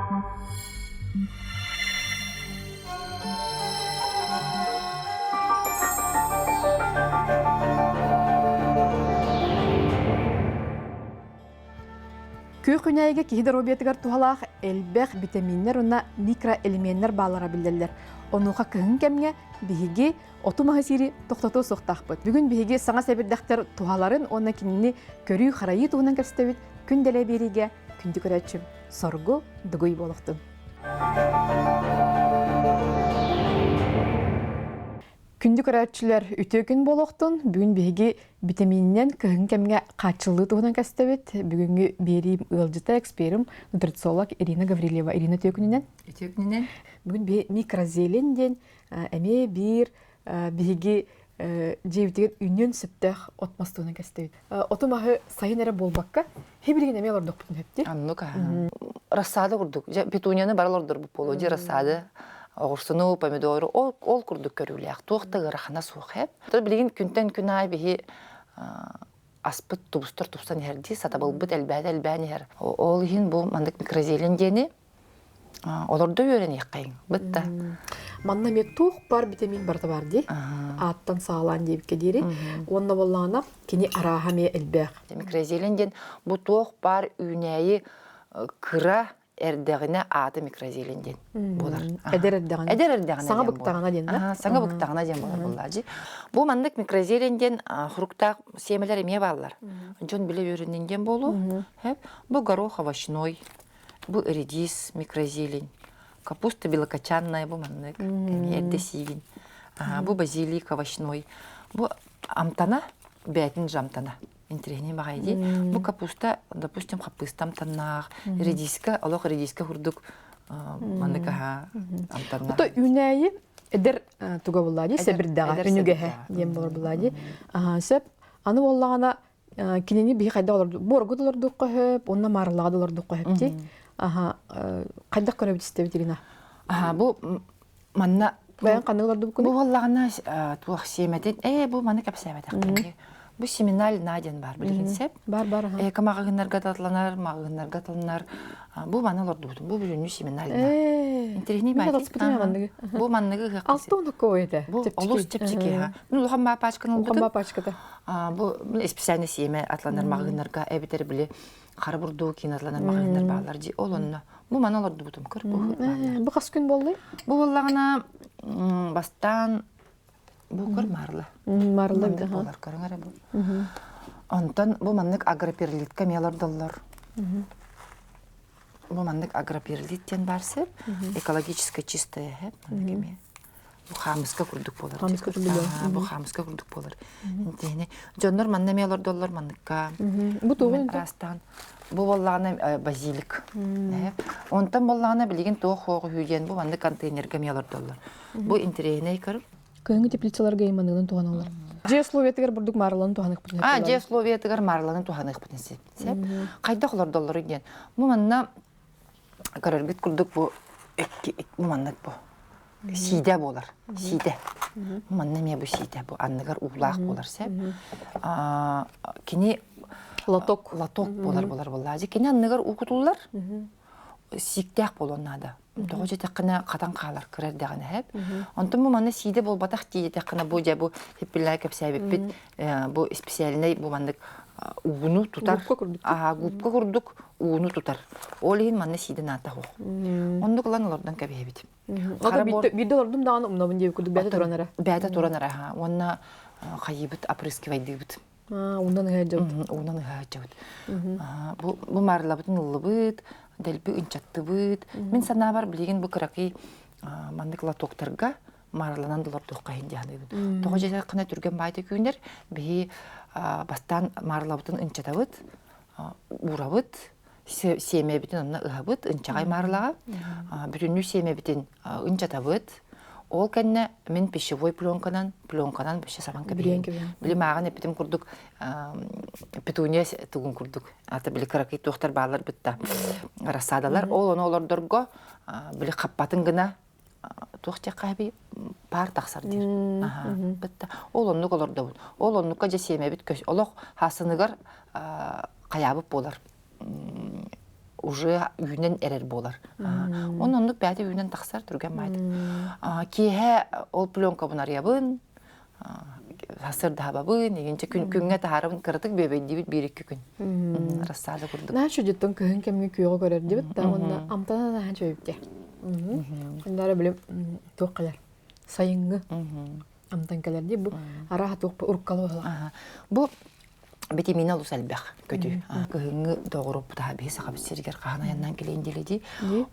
Күөх күнээйигэ киһи доруобуйатыгар туһалаах элбэх битэмииннэр уонна микроэлеменнэр бааллара биллэллэр. Онуоха кыһын кэмҥэ биһиги оту-маһы сиири тохтотуо суохтаахпыт. Бүгүн биһиги саҥа сэбирдэхтэр туһаларын уонна кинини көрүү-харайыы туһунан кэпсэтэбит. Күн дэлэ биэриигэ күндү көрөөччүм соргу дугуй буолуохтун. Күндү көрөөччүлэр, үтүө күн буолуохтун. Бүгүн биһиги битэмиининэн кыһын кэмҥэ хааччыллыы туһунан кэстэбит. Бүгүҥҥү биэриим ыалдьыта, эксперим, нутрициолог Ирина Гаврильева. Ирина үтүө күнүнэн. Үтүө күнүнэн. Бүгүн биһи микрозелень диэн эмиэ биир биһиги дьиэбитигэр үнүөн сөптөөх от мас туһунан кэстэбит. Оту маһы сайын эрэ буолбакка, хибилигин эмиэ олордохпутун сөптүү. Оннук рассада курдук. Дьэ, петунияны бары олордорбут буолуо. Дьэ, рассада оҕурсуну, помидору ол, ол курдук көрүүлээх. Туох да ыарахана суох эп. Билигин күнтэн күн аайы биһи аспыт тубустар тупсан иһэр дии, сатабылбыт элбээтэ элбээн иһэр. Ол иһин бу маннык микрозелень диэни Олордо үөрэниэххэйиҥ бытта. Манна эмиэ туох бар витамин барыта бар дии. Ааттан саҕалаан диэбиккэ диэри. Уонна буоллаҕына кини арааһа эмиэ элбэх. Микрозелень диэн бу туох баар үүнээйи кыра эрдэҕинэ аата микрозелень диэн буолар. Эдэр эрдэҕинэ. Эдэр эрдэҕинэ Саҥа быктаҕына диэн да? Саҥа быктаҕына диэн буолар буоллаажы. Бу маннык микрозелень диэн хуруктаах сиэмэлэр эмиэ бааллар. Дьон билэ үөрэнин диэн буолуо. Бу горох овощной, Бу редис, микрозелень, капуста белокочанная бу маннык, эмиэ эрдэ сиигин. Бу базилик овощной. Бу амтана, бээтин же амтана. Интэриэһинэй баҕайы дии. Бу капуста, допустим, хаппыыста амтаннаах, редиска, олох редиска курдук маннык аһа амтаннаах. Ото үүнээйи эдэр туга булла дии, сэбирдэҕэ, үнүгэһэ диэн болор булла дии. Сөп. Аны буоллаҕына кинини биһи хайдах олорду буорга да олордуохха сөп уонна маарылаҕа да олордуохха сөп дии аха хайдах көрөбүт истэбит Ирина аха бу манна бэйэн ханнык олордубуккун бу буоллаҕына туох сиэмэтин ээ бу маны кэпсээбэтэхпин бу семиналь на диэн баар билигин сеп бар бар эко маҕаһыыннарга татланар маҕаһыыннарга талынар бу маны олордубутум бу бүтүннүү семиналь интэриэһинэй баай бу манныгы ыһыах алтын окко этэ бу олус чэпчэки мин улахан баа пачканы улахан баа пачката Бу специальный сиэмэ атланар маҕаһыыннарга эбэтэр били хара бурдуу киин атланар маҕаһыыннар бааллар дии ол онно бу маны олордубутум көр бу бу хас күн буоллай бу буоллаҕына бастаан бу көр маарла маарла буолар көрүҥ эрэ бу онтон бу маннык агроперлитка эмиэ олордоллор бу маннык агроперлит диэн баар сир экологически чистая маннык эмиэ бу хаамыска курдук буолар. Хаамыска курдук буолар. Бу хаамыска курдук буолар. Интиһини дьоннор манна эмиэ олордоллор манныкка. Бу тугун араастаан бу буоллаҕына базилик. Онтон буоллаҕына билигин туох хуох үһү диэн бу маннык контейнерга эмиэ олордоллор. Бу интэриэһинэй көрүҥ. Кыһыҥҥы теплицаларга иманыылын туһаналлар. Дьиэ условиятыгар бурдук маарыларын туһаныахпытын А, дьиэ условиятыгар маарыларын туһаныахпытын сөп. Хайдах олордоллоруй диэн. Бу манна көрөргүт курдук бу бу маннык бу сиидэ буолар сиидэ манна эмиэ бу сиидэ бу анныгар уулаах буолар сөп кини лоток лоток буолар буолар буоллаажы кини анныгар уу кутуллар сииктээх буолуон наада тоҕо дьэтэххинэ хатан хаалар кыра эрдэҕинэ хэп онтон бу манна сиидэ буолбатах дии диэтэххинэ бу дьэ бу хиппиллээ кэпсээбиппит бу специальнай бу маннык ууну тутар аха губка курдук ууну тутар ол иһин манна сиидэ наата суох оннук ылан олордон кэбиһэбит биирдэ олордум даҕаны умнабын диэбит курдук бэйэтэ туран эрэ бэйэтэ туран эрэ уонна хайыыбыт опрыскивайдыыбыт уунан ыһаадьабыт уунан ыһаадьабыт бу бу маарылабытын ыллыбыт дэлби ынчаттыбыт мин санаабар билигин бу кыракый маннык лотоктарга маарыланан да олордуохха иһин дии саныыбын. Тоҕо дьиэтэххинэ түргэн баайда күүнэр, биһи бастаан маарылабытын ынчатабыт, уурабыт, сиэмэбитин онно ыһабыт, ынчаҕай маарылаҕа, бүтүннүү сиэмэбитин ынчатабыт, ол кэннэ мин пищевой пленканан, пленканан вообще сабан кэбиһэбин. Били мааҕын эппитим курдук петуния тугун курдук, ата били кыракый туохтар баалар бытта рассадалар, ол ону олордорго били хаппатын гына туох диэххэ паар тахсар диир бытта ол оннук олордобут ол оннукка дьэ сиэмэбит көс олох хаасыныгар хайаабыт буолар. уже үүнэн эрэр буолар. Онон оннук бэйэтэ үүнэн тахсар түргэн маайдык. Киэһэ ол пленкабын арыйабын, сарсыардаһабабын, игинчэ күн күҥҥэ таһаарабын кыратык бүөбэйдиибит биир-икки күн. Рассада курдук. Наһаа чудьуттан кыһын кэмҥэ күөҕү көрөр дибит да уонна амтана наһаа чөйүптэ. Ханнара билим туох кэлэр сайыҥҥы амтан кэлэр дии бу арааһа туох уруккалы быһылаах. Бу битимиинэ олус элбэх көтүү. Кыһыҥҥы доҕороппутаһа биһи сахабыт сиригэр хаһан айаннаан кэлиэн диэлэдии.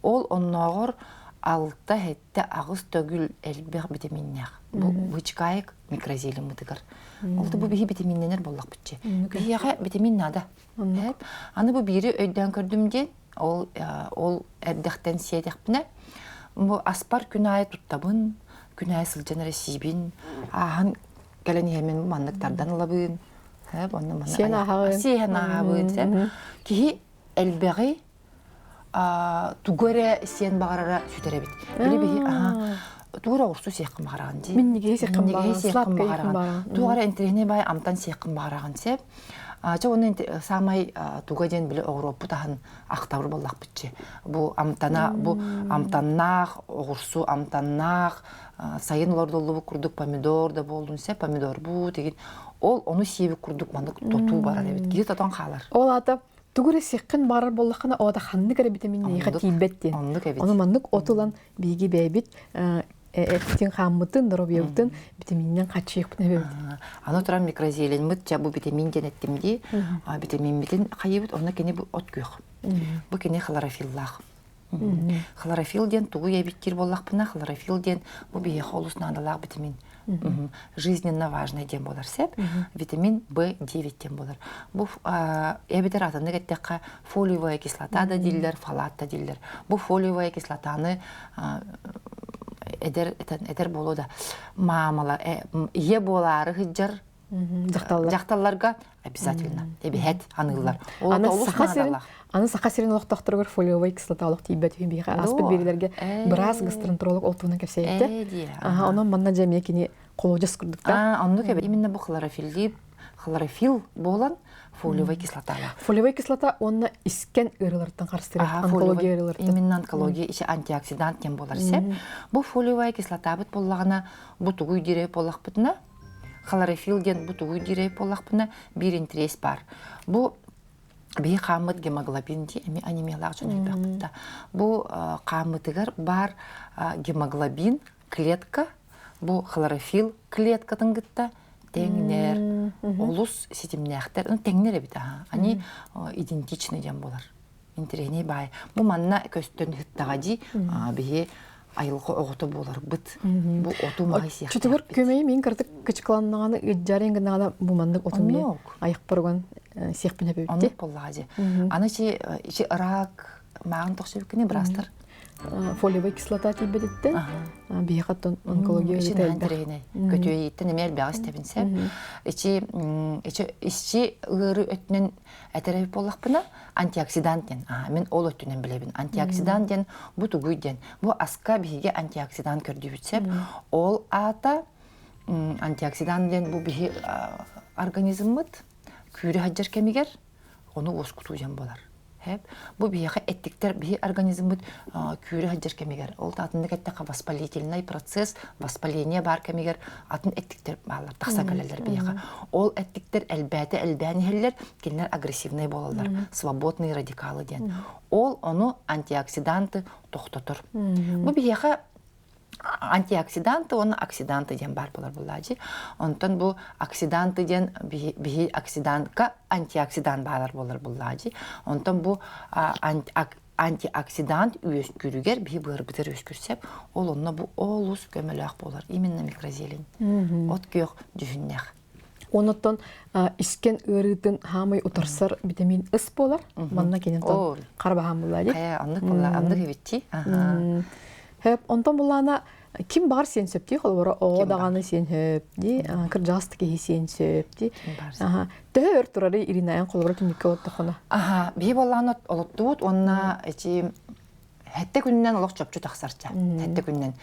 Ол оннооҕор алта сэттэ аҕыс төгүл элбэх битэмииннээх. Бу бычкаайык микрозелиммытыгар. Ол да бу биһи битэмииннэнэр буоллахпытчы. Биһиэхэ битэмиин наада. Аны бу биири өйдөөн көрдүм диэн, ол ол эрдэхтэн сиэтэхпинэ, бу аспар күн аайы туттабын, күн аайы сылдьан эрэ сиибин, ааһан кэлэн иһэмин маннык тардан ылабын, онно манна Сиэн ааһабын. Сиэн ааһабын. Киһи элбэҕи тугу эрэ сиэн баҕарара сүтэр эбит. Били биһи тугу эрэ оҕурсу сиэххин баҕараҕын дии. Минньигэһи сиэххин баҕараҕын, сладкай баҕараҕын. Туох эрэ интэриэһинэй баай амтан сиэххин баҕараҕын сеп. Чэ уонна саамай туга диэн били оҕуруоппут аһын ахтабыр буоллахпытчы. Бу амтана, бу амтаннаах оҕурсу амтаннаах сайын олордуллубут курдук помидор да буоллун сеп, помидор бу тигин ол ону сиэбит курдук маннык тотуу барар эбит. Киһи тотон хаалар. Ол аата тугу эрэ сиэххин баҕарар буоллаххына оҕото ханнык эрэ витамин эйиэхэ тиийбэт диэн. Оннук эбит. Ону маннык от ылан биһиги бэйэбит эппитин хааммытын, доруобуйабытын витамининэн хаччыйыахпытын эбэбит. Аны туран микрозеленьмит ча бу витамин диэн эттим дии. Витамиммитин хайыбыт, онно кини бу от күөх. Бу кини хлорофиллаах. Хлорофилл диэн тугу эбиттиир буоллахпына, хлорофилл диэн бу биһиэхэ олус наадалаах витамин. Жизненно важный диэн буолар сеп. Витамин В9 диэн буолар. Бу эбэтэр атыннык эттэххэ фолиевая кислота да дииллэр, фолат да дииллэр. Бу фолиевая кислотаны эдэр эдэр буолуо да маамала ийэ буолаары сылдьар дьахталларга обязательно эбиһэт аныыллар. Аны Саха сирин аны Саха сирин олохтоохторугар фолиевай кислота олох тиийбэт үһү биһиэхэ ааспыт биэриилэргэ быраас гастроэнтеролог ол туһунан кэпсээбитэ. Аха онон манна дьэ эмиэ кини холуодьас курдуктар. Оннук эбит. Именно бу хлорофилли хлорофилл буолан фолиевай кислоталаах. Фолиевай кислота уонна искэн ыарыыларыттан харыстыыр онкология ыарыыларыттан. Именно онкология ичи антиоксидант диэн буолар сеп. Бу фолиевая кислотабыт буоллаҕына бу тугуй дире буоллахпытына Хлорофилл диэн бу тугуй диирэй буоллахпына, биир интэриэс баар. Бу биһи хааммыт гемоглобин дии эмиэ анемиялаах дьон элбэхпит да. Бу хааммытыгар баар гемоглобин клетка, бу хлорофилл клеткатын кытта тэҥнэр, олус ситимнээхтэр, ну тэҥнэр эбит аха. Они идентичны диэн буолар. Интэриэһинэй баай. Бу манна көстөн ыһыттаҕа дии, биһи айылҕа оҕото буоларбыт. Бу оту маһы сиэхтээхпит. Чутугар көмөйү мин кырдык кычкыланнаҕаны ыдьарин гынаада бу маннык отун ми айахпар уган сиэхпин эбипти. Оннук буоллаҕа дии. Аны чи ичи рак мааҕын тохсубуккини быраастар фолиевай кислота тиийбэтиттэн биһиэхэ онкология ичи интэриэһинэй көтүөйиттэн эмиэ элбэҕи истэбин сеп ичи ичи ичи ыары өттүнэн этэр эбит буоллахпына антиоксидант диэн мин ол өттүнэн билэбин антиоксидант диэн бу тугуй диэн бу аска биһиги антиоксидант көрдүүбүт сөп ол аата антиоксидант диэн бу биһи организммыт күүрэ сылдьар кэмигэр ону уоскутуу диэн буолар Бу биһиэхэ эттиктэр биһи организммыт күүрэ сылдьар кэмигэр, ол атыннык эттэххэ воспалительный процесс, воспаление баар кэмигэр атын эттиктэр бааллар, тахсан кэлэллэр биһиэхэ. Ол эттиктэр элбээтэ элбээн иһэллэр, кинилэр агрессивнай буолаллар, свободные радикалы диэн. Ол ону антиоксиданты тохтотор. Бу биһиэхэ антиоксиданты уонна оксиданты диэн баар буолар буоллаачы. Онтон бу оксиданты диэн биһи оксидантка антиоксидант баалар буолар буоллаачы. Онтон бу антиоксидант үөскүүрүгэр биһи быарбытыр үөскүрсэп, ол онно бу олус көмөлөөх буолар. Именно микрозелень. От күөх дьүһүннээх. Онуттан искен ыарыытын хаамай утарсар витамин С буолар. Манна кинентон харбаһаан булла дии. Хайа, оннук буолла, оннук эбитчи. Хөп, онтон буллаана ким баҕар сиэн сөп дии, холобура оҕо даҕаны сиэн сөп дии, кырдьаҕас да киһи сиэн сөп дии. Төһө өр турары Ирина эн холобура түннүккэ олоттоххуна? Аха, биһи буоллаҕына олоттубут уонна ити Хэттэ күнүнэн олох чопчу тахсарча. Хэттэ күнүнэн.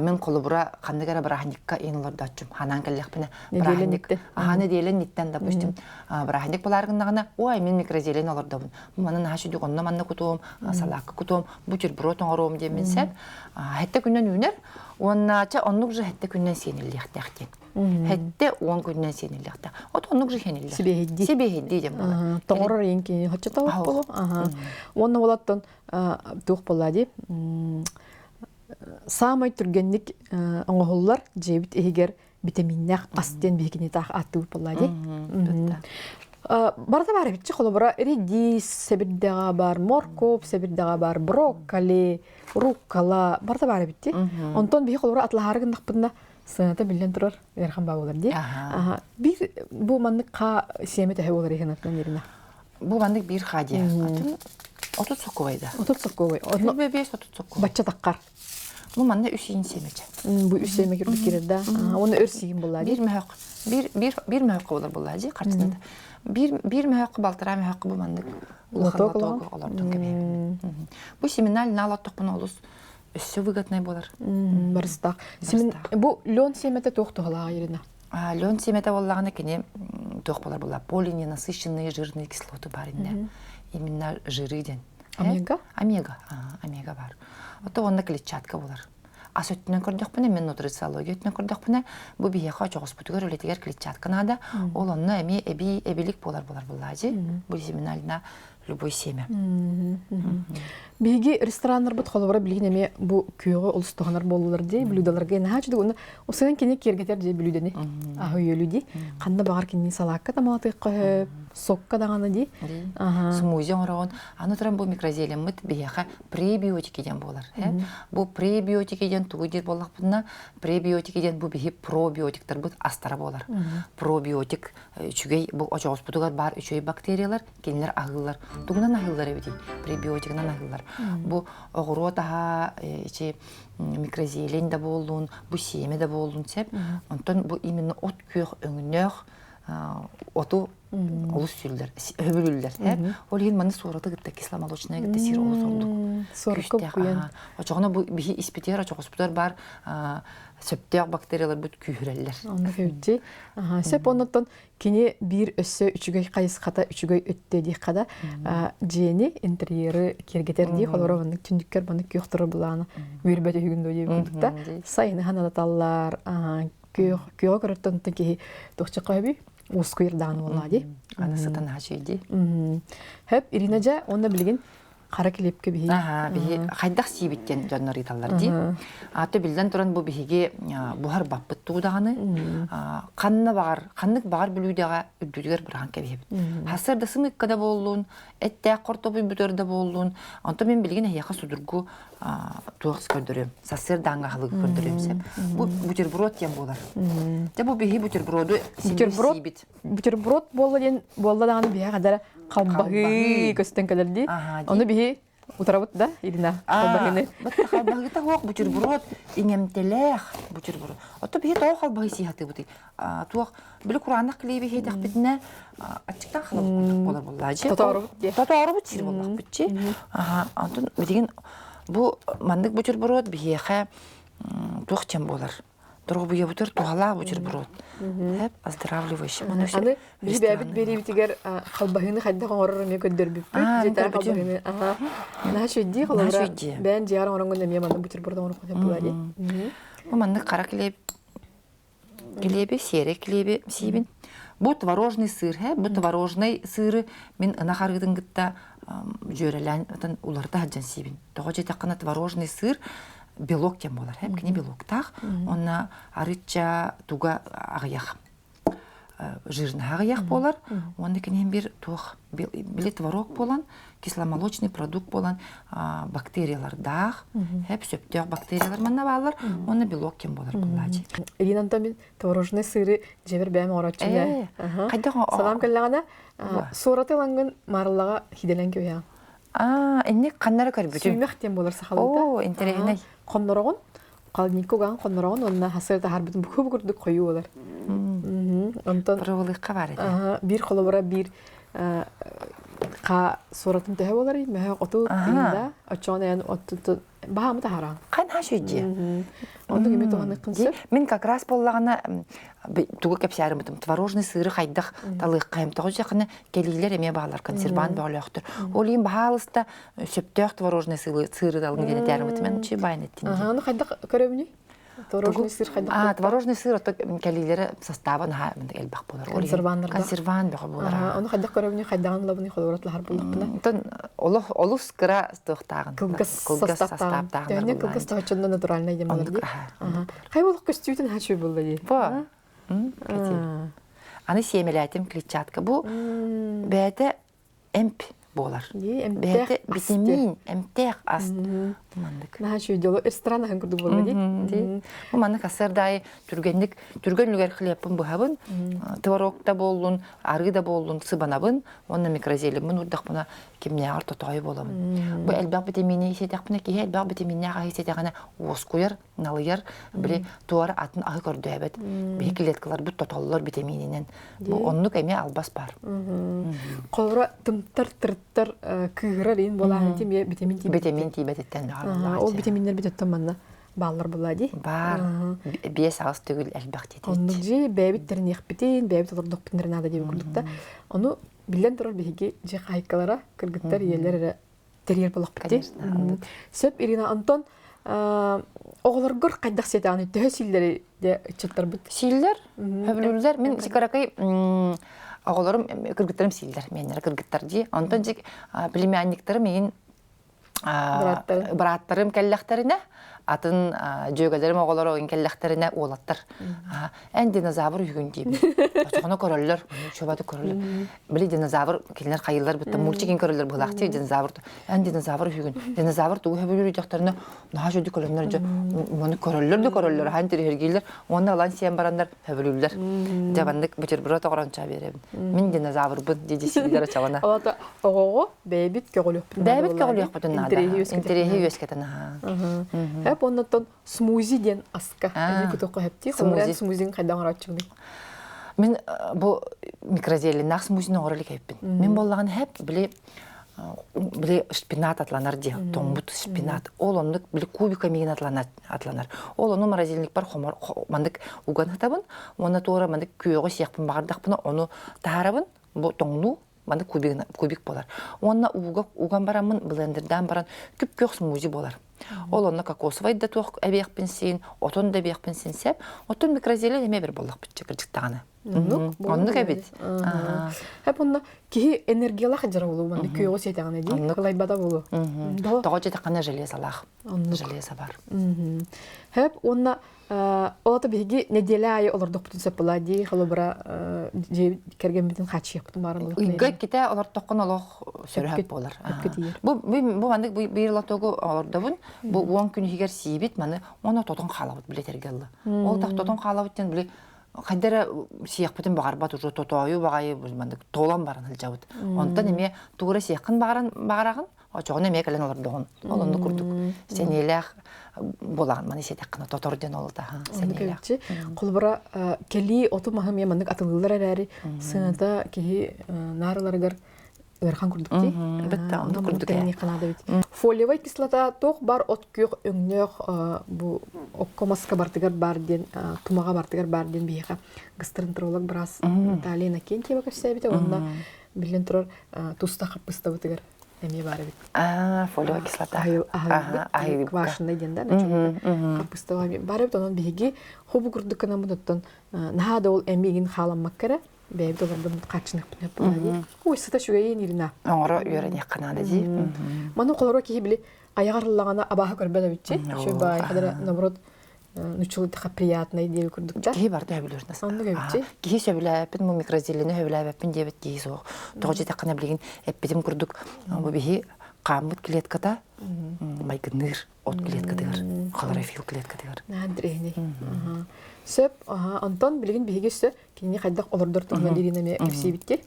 Мин холобура ханнык эрэ бырааһынньыкка иин олордооччум. Ханаан кэллэхпинэ бырааһынньык аха нэдиэлэ ниттэн допустим бырааһынньык болаар гыннаҕына ой мин микрозелень олордобун. Манан наһаа сүдүк онно манна кутуом, салаакка кутуом, бутерброд оҥоруом диэммин сеп. Хэттэ күнүнэн үүнэр. Уонна чэ оннук же хэттэ күнүнэн сиэниллиэхтээх диэн. 70 күнүнэн сиэниллэхтэ. От оннук же сиэниллэр. Сибиэһэйдии. Сибиэһэйдии диэн буолар. Тоҥорор иин кини хоччо болу. Уонна болаттан туох буолла дии. Саамай түргэнник оҥоһуллар дьиэбит иһигэр витаминнээх ас диэн биһигини таах ааттыыбыт буолла дии. Барыта баар эбитчи холобура редис сэбирдэҕэ бар, моркуоп сэбирдэҕэ бар, брокколи, руккола барыта баар эбитти. Онтон биһи холобура атлаһаары гыннахпытына сыаната биллэн турар ыарахан баа буолар дии. Биир бу маннык хаа сиэмэ төһө буолар иһин Ирина? Бу маннык биир хаа диэ. Атын 30 сокуобай да. 30 сокуобай. 35 30 сокуобай. Бачча таххар. Бу манна үс иин сиэмэчэ. Бу үс сиэмэ кирбит кирер да. Оны өр сиин булла Биир мөһөк. Биир биир биир мөһөк болар булла дии харчыната. Биир биир мөһөк балтараа мөһөк бу маннык улахан лоток олордун кэбиһэбин. Бу семиналь наалаттохпун олус өссө выгоднай буолар. Барыстаах. Бу лен сиэмэтэ туох туһалаах Ирина? Лен сиэмэтэ буоллаҕына кини туох буолар буолла полиненасыщенные жирные кислоты бар инне. Именно жиры диэн. Омега? Омега. Омега бар. Ото онно клетчатка буолар. Ас өттүнэн көрдөхпүнэ, мен нутрициология өттүнэн көрдөхпүнэ, бу биһиэхэ очоҕоспутугар үлэтигэр клетчатка наада. Ол онно эмиэ эбии эбилик буолар буолар буоллаажы. Бу семинальна любой семя. Биһиги рестораннарбыт холобура билигин эмиэ бу күөҕү олус туһанар буоллулар дии, блюдаларга наһаа үчүгэй уонна усуган кини киэргэтэр дии бүлүүдэни аһы үөлү дии. Ханна баҕар кинини салаакка тамалатыахха сөп, сокка даҕаны дии. Смузи оҥороҕун. Аны туран бу микрозелеммит биһиэхэ пребиотики диэн буолар. Бу пребиотики диэн тугу диир буоллахпытына, пребиотики диэн бу биһи пробиотиктарбыт астара буолар. Пробиотик үчүгэй бу очоҕоспутугар баар үчүгэй бактериялар кинилэр аһыыллар. Тугунан аһыыллар эбитий? Пребиотигынан аһыыллар. Бу оҕуруот аһа, ичи микрозелень да буоллун, бу сиэмэ да буоллун сөп. Онтон бу именно от күөх өҥнөөх оту олус сүллэр, өбүлүллэр. Ол иһин маны суораты кытта кисломолочная кытта сир олус ордук. Суорка куйан. Очоҕуна бу биһи испитигэр очоҕоспутугар баар сөптөөх бактерияларбыт күүһүрэллэр. Онно кэбитти. Сөп оннуттан Кини биир өссө үчүгэй хайысхата үчүгэй өттө диэххэ да дьиэни интерьеры киэргэтэр дии холоро маннык түннүккэр маннык күөх турар былаана үөрбэт үһүгүн дуо диэбит курдук да сайыны ханаталлар күөх күөҕэ көрөртөн киһи туохчахха өбүй уоскуйар даҕаны буоллаҕа дии аны сытан аһачый дии хөп Ирина дьэ уонна билигин хара килиэпкэ биһи Аха, биһи хайдах сиибит диэн дьоннор ыыталлар дии. Аты биллэн туран бу биһиги буһар баппыт туу даҕаны ханна баҕар ханнык баҕар бүлүүдэҕэ үрдүгэр быраҕан кэбиһэбит. Хасыр да сымыыкка да буоллун, эттээх хортопуй бүтэр да буоллун. Онтон мин билигин эһиэхэ судургу туох көрдөрүөм. Сарсыардааҥҥы аһылыгы көрдөрүөм сөп. Бу бутерброд диэн буолар. Дьэ бу биһи бутерброду бутерброд сиибит. Бутерброд буолла диэн буолла даҕаны биһиэхэ хадара халбаһыы көстөн кэлэр дии. Ону биһи утарабыт да Ирина халбаһыны. Халбаһыыта суох бутерброд иҥэмтэлээх бутерброд. Ото биһи тоҕо халбаһыы сии сатыыбытый? Туох били кураанах килиэби иһиэтэхпитинэ аччыктан халабыт курдук буолар буоллаачы. Тотоорубут дии. Тотоорубут сир буоллахпыт чи. Онтон билигин бу маннык бутерброд биһиэхэ туох чем буолар? Доруобуйабытыгар туһалаах бутерброд. Хэп оздоравливающий. Аны биһи бэйэбит биэриибитигэр халбаһыыны хайдах оҥорор эмиэ көрдөрбүппүт. Дьиэтээҕи халбаһыыны. Аха. Наһаа үчүгэй холобура. Бэйэн дьиэҕэр оҥороҥҥун эмиэ маннык бутерброд оҥоруоххун сөп буолаа дии. Бу маннык хара килиэп килиэби, сиэрэй килиэби сиибин. Бу творожный сыр, бу творожный сыры мин ынах арыытын кытта дьүөрэлээн уларыта сылдьан сиибин. Тоҕо диэтэххинэ творожный сыр белок диэн буолар. Кини белоктаах. Онно арычча туга аҕыйах жирнаһа аҕыйах буолар. Уонна киниһин бир туох били творог буолан, кисломолочный продукт буолан бактериялардаах, хэп сөптөөх бактериялар манна бааллар. Уонна белок кем буолар буллаачы. Ирина Антон творожный сыры дьэбэр бэйэм оҥороччу Хайдах Салам кэллэҕинэ суораты ылаҥҥын маарыллаҕа хиделэн кэбиһэҕин. Аа, инник ханнара көрбүтүм. Сүүмэх диэн буолар сахалыыта. Оо, интэриэһинэй. Хоннороҕун, холодильникка угаан хоннороҕун уонна хасыр таһаарбытын бу курдук хойуу буолар. Онтон Боруобалыахха баар этэ. Биир холобура биир Ха суоратын төһө болар мөһө оту тыында очоон эн отту баһаамы таһараан. Хан хашүйдие. Оннук эми туһаныххын сөп. Мин как раз буоллаҕына тугу кэпсээрим творожный сыры хайдах талыаххайым тоҕо дьахына кэлиилэр эмиэ баалар консервант бөҕөлөөхтөр. Ол иһин баһаалыста сөптөөх творожный сыры талын диэн этээрим мен чи баайын эттин. Аны хайдах көрөбүнүй? Творожный сыр хайдах? А, творожный сыр ото кэлиилэрэ состава наһаа элбэх буолар. Консерваннарда. Консервант бөҕө буолар. Ону хайдах көрөбүнүй хайдаҕын ылабыный холобуратлаһар буоллахпына. Онтон олох олус кыра туохтааҕын. Кылгас составтааҕын. Төһөнө кылгас тоһоччонно натуральный диэн буолар дии. Хай болох көстүүтүн хачуй булла дии. Бо. Аны сиэмэлээтим клетчатка. Бу бэйэтэ эмп буолар. Бэйэтэ витамин, эмтээх ас. Маннык. Наһаа үчүгэй ресторан аһын курдук буолла дии. Бу маннык асырдаайы түргэнник түргэн үлүгэр хлебпын быһабын, творог да буоллун, арыы да буоллун сыбанабын, уонна микрозелеммин урдахпына кимнээҕэр тотоойу буолабын. Бу элбэх витамини сиэтэхпинэ киһи элбэх витаминнээх аһы сиэтэҕинэ уоскуйар, налыйар, били туора атын аһы көрдөөбөт. Биһи клеткаларбыт тотоллор витамининэн. Бу оннук эмиэ албас бар. Холоро тымтар тырыттар кыыһырар иин буолааһын тимие витамин тиийбэт. Витамин тиийбэтиттэн Ол витаминнер бүтөттөн манна бааллар буолаа дии. Баар. 5-6 төгүл элбэх диэтибит. Оннук дии бэйэбит тэриниэхпитин, бэйэбит олордохпутун эрэ наада диэбит курдук да. Ону биллэн турар биһиги дьиэ хаһайкалара, кыргыттар, ийэлэр эрэ тэрийэр буолахпыт дии. Сөп, Ирина, Антон оҕолоргор хайдах сиэтэҕиний? Төһө сииллэри дьэ ыччаттарбыт? Сииллэр, хөбүлүүллэр. Мин кыракый оҕолорум кыргыттарым сииллэр, миэннэрэ кыргыттар дии. Онтон дьик племянниктарым миигин бырааттарым кэллэхтэринэ, атын дьүөгэлэрим оҕолоро кэллэхтэринэ уолаттар эн динозавр үһүгүн диибин. Очоҕуна көрөллөр, чубаты көрөллөр. Били динозавр кинилэр хайыллар бытта мультигин көрөллөр быһылаахтыы динозавр эн динозавр үһүгүн. Динозавр тугу хөбүлүүр диэхтэринэ наһаа үчүгэй көрөннөр дьэ маны көрөллөр да көрөллөр ахан тириһиргииллэр уонна ылан сиэн бараннар хөбүлүүллэр. Дьэ маннык бутерброд оҕорончаа биэрэбин. Мин динозаврбын дии сиилэр очоҕуна. Олото оҕоҕо бэйэбит көҕүлүөхпүтүн Бэйэбит көҕүлүөхпүтүн наада. Интэриэһи үөскэтэн аhaa. Хэп оннуттан смузи диэн аска эми кутуохха хэптии. Смузи смузин хайдах оҥорооччугунуй? Мин бу микрозеленнаах смузини оҥоро илик эбиппин. Мин буоллаҕына хэп били били шпинат атланар дии тоҥмут шпинат ол оннук били кубика миин атланар ол ону морозильникпар хомор маннык уган сытабын уонна туора маннык күөҕү сиэхпин баҕардахпына ону таһаарабын бу тоҥнуу маны кубик буолар. Уонна ууга уган бараммын блендердаан баран күп-күөх смузи буолар. Ол онно кокосовай да туох эбиэхпин син, отон да эбиэхпин син сеп. Оттон микрозелень эмиэ бир буоллахпытча кырдьыктаҕына. Оннук. Оннук эбит. Хеп онно киһи энергиялаах дьара болу манны күөҕү сиэтэҕинэ дии, кылайбата болу. Тоҕо дьэтэххинэ железалаах. Железо бар. Хеп уонна Ол ата биһиги нэдиэлэ аайы олордохпутун сөп буолаа дии, холобура дьиэ кэргэммитин хааччыйыахпытын баарын олох Ыйга иккитэ олортоххун олох сөрөһөп буолар. Бу бу маннык биир лотогу олордобун. Бу 10 күн иһигэр сиибит маны оны тотон хаалабыт билетэргэ ылла. Ол так тотон хаалабыт диэн били хайдара сиэхпитин баҕарбат уже тотоойу баҕайы маннык толон баран сылдьабыт. Онтон эмиэ туура сиэххин баҕаран баҕараҕын Очоҕуна эмиэ кэлэн олордоҕун. Ол оннук курдук сэниэлээх буолаҕын маны сиэтэххинэ тотор диэн ол таһа сэниэлээх. Холобура кэлии оту маһы эмиэ маннык атылыыллар эрээри сыаната киһи наарыларыгар ыарахан курдук дии. Бытта оннук курдук наада бит. Фолиевай кислота туох бар от күөх өҥнөөх бу окко маска бартыгар бар диэн тумаҕа бартыгар бар диэн биһиэхэ гастроэнтеролог быраас Наталья Иннокентьева кэпсээбитэ уонна биллэн турар туста хаппыстабытыгар эмиэ баар эбит. Аа, фолиевая кислота. Аһылык квашенный диэн да, хаппыстаба баар эбит. Онон биһиги хобу курдук гынаммыт оттон наһаа да ол эмиигин хааламмакка эрэ бэйэбит олордон хааччыныахпытын сөп дии. Ой, сыта үчүгэйин Ирина. Оҥоро үөрэниэххэ наада дии. Маны холоро киһи били айаҕар ыллаҕына абааһы көрбөт эбитчи. Үчүгэй баай, хадара наоборот нуччалыы приятный диэби курдук да. Киһи барда сөбүлүүр Оннук эбитчи. Киһи сөбүлээбэппин, бу микрозелени сөбүлээбэппин диэбит киһи суох. Тоҕо диэтэххинэ билигин эппитим курдук бу биһи хааммыт клетката майгынныыр от клеткатыгар, хлорофилл клеткатыгар. Андрейный. Сөп, Антон билигин биһиги өссө кинини хайдах олордор туһунан Ирина эмиэ кэпсиибитки.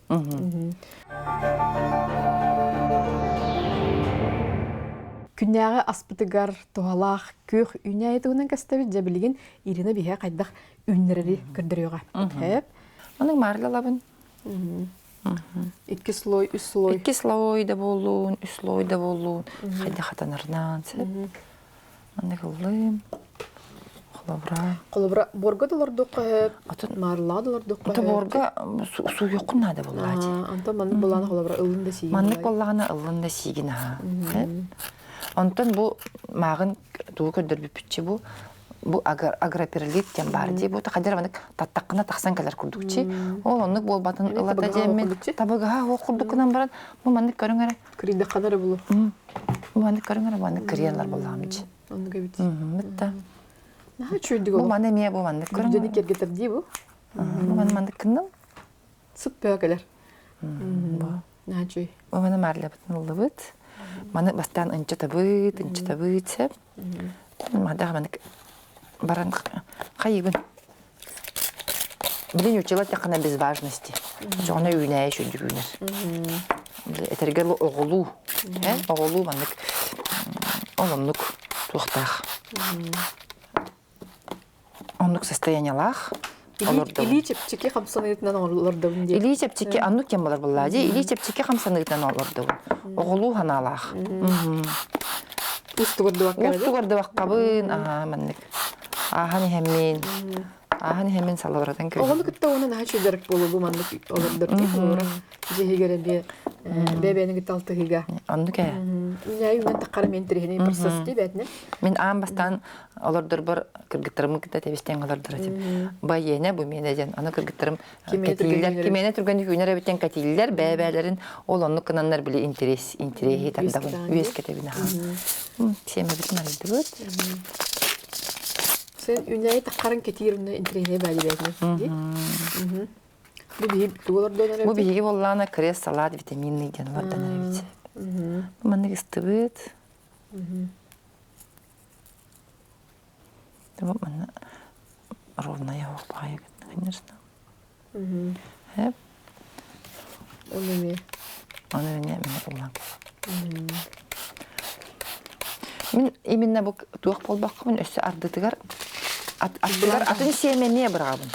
Күннээҕи аспытыгар туһалаах күөх үүнээйи туһунан кэстэбит дьэ билигин Ирина биһиэхэ хайдах үүннэрэри көрдөрүөҕэ. Хэп. Маннык маарылалабын. Икки слой, үс слой. Икки слой да буоллун, үс слой да буоллун, хайда хатанарынан сөп. Маннык ыллым. Холобура. Холобура, борга да олордуохха сөп, Атын маарылаҕа да олордуохха Ото сөп. борга сууйуоххун наада буоллаҕа дии. Антон маннык буоллаҕына холобура ыллын да сиигин Маннык буоллаҕына ыллын да сиигин аһаа. Онтон бу мааҕын тугу көрдөрбүппүтчэ бу бу агроперлит диэн баар дии бу хадьар маннык таттаххына тахсан кэлэр курдук чи ол оннук буолбатын ылата диэммин табыгаһа суох курдук гынан баран бу маннык көрүҥ эрэ кырыйдаххына эрэ булу бу маннык көрүҥ эрэ маннык кырыйаллар буоллаҕым чи оннук эбит битта наһаа үчүгэйдик бу маны эмиэ бу маннык көрүҥ дьону киэргэтэр дии бу бу маны маннык гынным сып бөҕө кэлэр наһаа үчүгэй бу маны марлябытын ыллыбыт маны бастаан ынчытабыт ынчытабыт сөп Мадах маннык баран хайыыбын. Билин учила тахана без важности. Чоҕуна үүнээйи шүндүк үүнэр. Этэргэ оҕолуу, оҕолуу маннык ол оннук туохтаах. Оннук состояниелаах. Илии чэпчэки хамсаныытынан олордобун диye. Илии чэпчэки аннук кем болар буллаа дии. Илии чэпчэки хамсаныытынан олордобун. Оҕолуу ханаалаах. Устугурдубакка. Устугурдубаккабын. Аха маннык. Аахан иһэммин. Аахан иһэммин салабыратан көрдüm. Оҕону кытта уонна наһаа үчүгэй буолуо бу маннык олордор дии. Дьиһигэр эмиэ бэйэни кытта алтыһыыга. Оннук ээ. Үнээйи үнэн таххара мен тириһини процесс дии бээтинэ. Мин аан бастаан олордорбор кыргыттарымы кытта тэбистэн олордор этим. Байыана бу миэнэ диэн. Аны кыргыттарым кэтииллэр, кимиэнэ түргэнник үүнэр эбиттэн кэтииллэр, бэйэ-бэйэлэрин ол оннук гынаннар били интерес, интереһи тардабын, үөскэтэбин аха. Сиэмэбитин арыйдыбыт. Сен үнээйи таххарын кэтиир уна интириэһинэй баали бээтинэ. Бу биһи тугу олордон Бу биһиги буоллаана крест салат витаминный диэн олордон эрэбит. Бу маннык ыстыбыт. Бу манна ровная баайы конечно. Хэп. Оны эмиэ. Оны эмиэ эмиэ улаан Мин именно бу туох буолбаккабын өссө ардытыгар аттыгар атын сиэмэ эмиэ быраҕабын.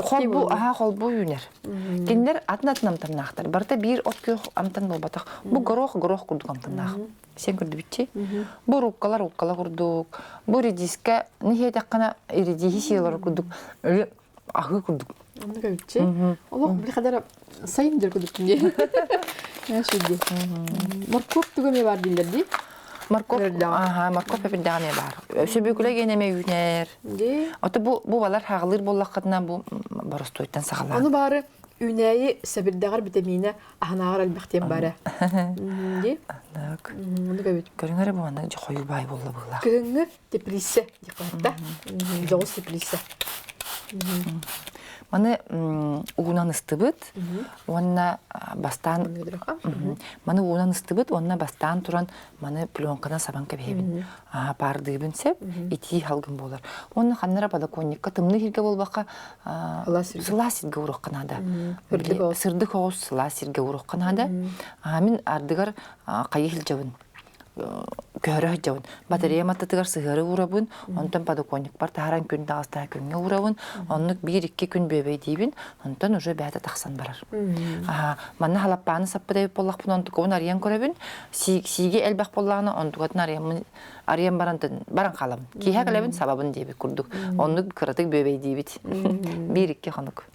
Холбу аһаа холбу үүнэр. Кинилэр атын атын амтаннаахтар. Барыта биир от күөх амтан буолбатах. Бу горох горох курдук амтаннаах. Сен көрдүбүтчи. Бу руккала руккала курдук. Бу редиска ниһиэтэххинэ редиһи сиэлэр курдук аһыы курдук. Оннук эбитчи. Олох били хадара сайын дьэр курдук дии. Шүдди. Моркуоп туга эмиэ баар дииллэр дии. Моркуоп, аха, моркуоп эбирдэҕэ эмиэ баар. Сөбүкүлэ гиэн эмиэ үүнэр. Дии. Ото бу бу балар хаҕылыыр буоллаххытына бу боростуойтан саҕалаан. Ону баары үүнээйи сэбирдэҕэр битэмиинэ аһынааҕар элбэх диэн баара. Дии. Так. Оннук эбит. Көрүҥ эрэ бу маннык хойуу баай буолла быһыылаах. Кыһыҥҥы теплица диэххэ Дьоҕус теплица. Маны уунан ыстыбыт уонна бастаан маны уунан ыстыбыт уонна бастаан туран маны пленканан сабан кэбиһэбин. Паардыыбын сөп, итии халгын буолар. Уонна ханнара подоконникка тымныы сиргэ буолбакка сылаас сиргэ уруохха наада. Сырдык оҕус сылаас сиргэ уруохха наада. Мин ардыгар хайыы сылдьабын көһөрө сылдьабын. Батарея маттатыгар сыһыары уурабын, онтон подоконникпар таһааран күн таҕыстаҕа күҥҥэ уурабын, оннук биир-икки күн бүөбэйдиибин, онтон уже бэйэтэ тахсан барар. Аха, манна халаппааны саппыт эбит буоллахпына, онтукабын арыйан көрөбүн, сииги элбэх буоллаҕына, онтукатын арыйаммын арыйан баран баран хаалабын. Киэһэ кэлэбин сабабын диэбит курдук. Оннук кыратык бүөбэйдиибит. Биир-икки хонук.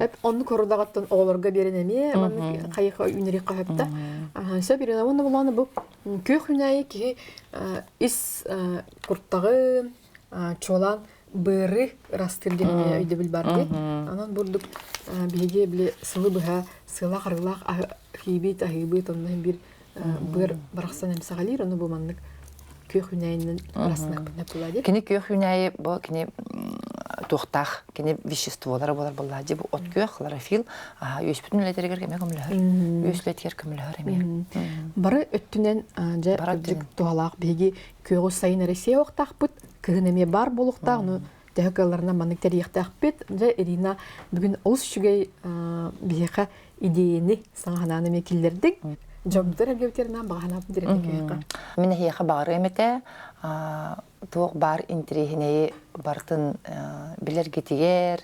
Эп оннук хорудаҕыттан оҕолорго биэрэн эмиэ маннык хайыха үүнэри хаһыпта. Сөп Ирина уонна булааны бу күөх үүнээйи киһи ис куртаҕын чуолаан быары ырастыыр диэн эмиэ өйдөбүл бар дии. Онон бурдук биһиги били сылы быһа сыалаах-арыылаах аһыыбыт аһыыбыт онно биир быар барахсан эмсэҕэлиир ону бу маннык күөх үүнээйинэн ырастыахпытына буолаа дии. Кини күөх үүнээйи бу кини туохтаах кини веществолара буолар буоллаа дии бу от күөх хлорофилл үөспүтүн үлэтэригэр эмиэ көмөлөһөр үөс үлэтигэр көмөлөһөр эмиэ бары өттүнэн дьэ кырдьык туһалаах биһиги күөҕү сайын эрэ сиэуохтаахпыт кыһын эмиэ баар буолуохтаах ону төһө кыалларынан маннык тэрийиэхтээхпит дьэ Ирина бүгүн олус үчүгэй биһиэхэ идеяны саҥа санааны эмиэ киллэрдиҥ. Дьоммутугар эргэбитеринэн баҕа санаабын дириҥ киһиэхэ. Мин эһиэхэ баҕарыам этэ, туох баар интэриэһинэйи барытын билэргитигэр,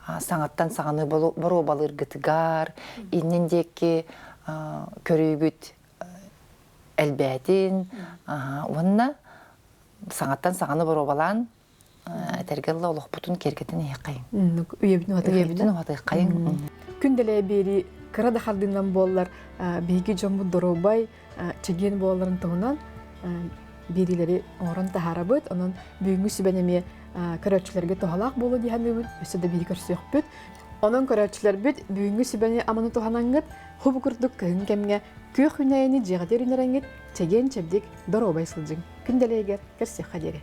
Саҥаттан саҥаны боруобалыыргытыгар, иннин диэки көрүүгүт элбээтин уонна саҥаттан саҥаны боруобалаан этэргэ дылы олохпутун киэргэтэн иһиэххэйиҥ. Үйэбитин уһатыаххайыҥ. Күн дэлэйэ биэрии кыра да хардыынан буоллар биһиги дьоммут доруобай, чэгиэн буоларын туһунан биэриилэри оҥорон таһаарабыт. Онон бүгүҥҥү сүбэн эмиэ көрөөччүлэргэ туһалаах буолуо дии саныыбын. Өссө да биһиги көрсүөхпүт. Онон көрөөччүлэрбит бүгүҥҥү сүбэни аманы туһанаҥҥыт, хубу курдук кыһын кэмҥэ күөх үүнээйини дьиэҕитигэр үүнэрэҥҥит чэгиэн-чэбдик, доруобай сылдьыҥ. Күн дэлэйигэр көрсүөххэ диэри.